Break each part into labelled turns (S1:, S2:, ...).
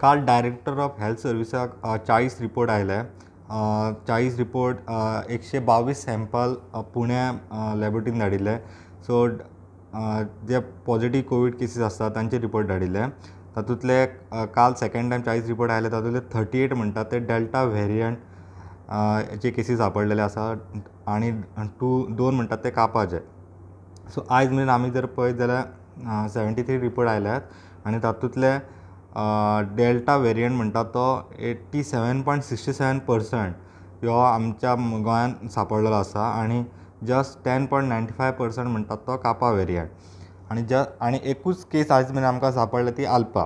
S1: काल director of health सर्विसाक 40 report आयले. 40 report 122 sample पुण्या लॅबोरेटरीन धाडिल्ले. सो जे पॉजिटीव कोवीड केसीस आसता तांचे रिपोर्ट धाडिल्ले. तातूंतले काल सेकेंड टायम 40 रिपोर्ट आयले, तातूंतले 38 म्हणटात ते डेल्टा वेरियंट चे केसीस सापडलेले आसा आनी 2 म्हणटात ते कापाचे. सो आयज मेरेन आमी जर पळयत जाल्यार 73 रिपोर्ट आयल्यात आनी तातूंतले डेल्टा वेरियंट म्हणटा तो 87.67% ह्यो आमच्या गोंयांत सांपडलेलो आसा आनी जस्ट 10.95% म्हणटात तो कापा वेरियंट. आनी आनी एकूच केस आयज मेरेन आमकां सांपडल्या ती आल्पा.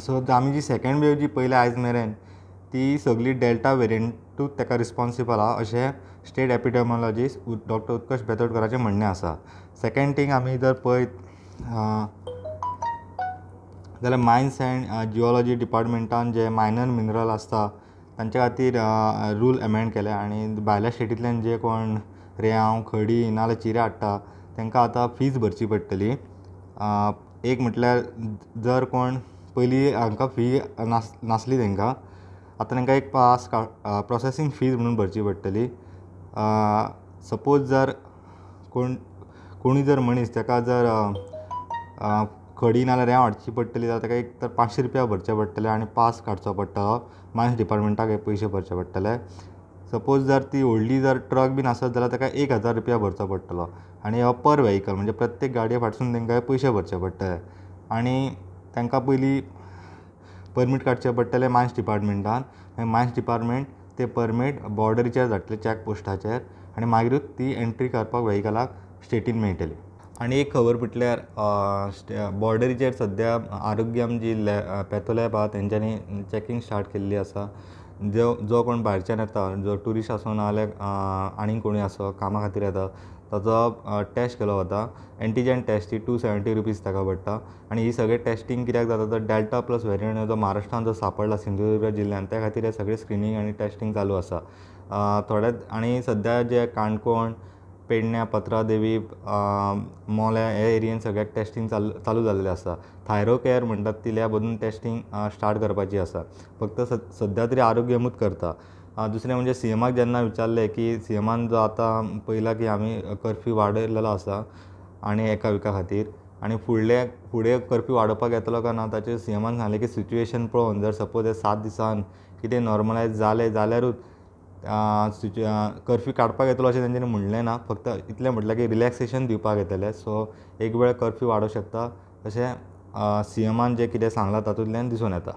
S1: सो आमी जी सेकेंड वेव जी पळयल्या आयज मेरेन ती सगळी डेल्टा वेरियंटूच ताका रिस्पोन्सिबल आहा अशें स्टेट एपिडेमॉलॉजिस्ट डॉक्टर उत्कर्ष बेतोडकराचें म्हणणें आसा. सेकेंड थींग आमी जर पळयत जाल्यार मायन्स अँड जिओलॉजी डिपार्टमेंटान जे मायनर मिनरल आसता तांचे खातीर रूल एमेंड केले आनी भायल्या स्टेटींतल्यान जे कोण रेंव, खडी नाजाल्यार चिरे हाडटा तांकां आतां फीज भरची पडटली. एक म्हटल्यार जर कोण पयलीं हांकां फी नासली तांकां, आतां तांकां एक पास प्रोसेसींग फीज म्हणून भरची पडटली. सपोज जर कोणूय जर मनीस ताका जर खडी नाजाल्यार रेंव हाडची पडटली जाल्यार ताका एक तर 500 रुपया भरचे पडटले आनी पास काडचो पडटलो. मायन्स डिपार्टमेंटाक हे पयशे भरचे पडटले. सपोज जर ती व्हडली जर ट्रक बीन आसत जाल्यार ताका 1000 रुपया भरचो पडटलो आनी हो पर व्हेकल म्हणजे प्रत्येक गाडये फाटसून तांकां पयशे भरचे पडटले आनी तांकां पयलीं परमीट काडचें पडटलें मायन्स डिपार्टमेंटान. मागीर मायन्स डिपार्टमेंट ते परमीट बॉर्डरीचेर धाडटले चॅक पोस्टाचेर आनी मागीरूच ती एंट्री करपाक व्हेकलाक स्टेटीन मेळटली. आनी एक खबर म्हटल्यार बॉर्डरीचेर सद्या आरोग्यम जी पॅथोलॅब आहा तेंच्यांनी चॅकींग स्टार्ट केल्ली आसा. जो कोण भायरच्यान येता, जो ट्युरिस्ट आसूं नाजाल्यार आनीक कोणूय आसूं कामा खातीर येता ताचो टेस्ट केलो वता. एंटीजन टेस्ट ही 270 रुपीज ताका पडटा. आनी ही सगळें टेस्टींग कित्याक जाता तर डेल्टा प्लस वेरियंट जो महाराष्ट्रान जो सापडला सिंधुदुर्ग जिल्ल्यान त्या खातीर हे सगळें स्क्रिनींग आनी टेस्टींग चालू आसा. थोडे आनी सद्या जे काणकोण, पेडण्या, पत्रादेवी, मोल्या हे एरियेन सगळ्याक टेस्टींग चालू जाल्लें आसा. थायरो केअर म्हणटात ती लॅब अजून टेस्टींग स्टार्ट करपाची आसा. फक्त सद्या तरी आरोग्यमूच करता. दुसरें म्हणजे सीएमाक जेन्ना विचारलें की सीएमान जो आतां पळयला की आमी कर्फ्यू वाडयलेलो आसा आनी एका विका खातीर आनी फुडें कर्फ्यू वाडोवपाक येतलो काय ना ताचेर सीएमान सांगलें की सिच्युएशन पळोवन जर सपोज हे 7 दिसान कितें नॉर्मलायज जालें जाल्यारूच कर्फ्यू काडपाक येतलो अशें तेंच्यांनी म्हणलें ना. फक्त इतलें म्हटलें की रिलॅक्सेशन दिवपाक येतलें. सो एक वेळ कर्फ्यू वाडोवंक शकता अशें सीएमान जें कितें सांगलां तातूंतल्यान दिसून येता.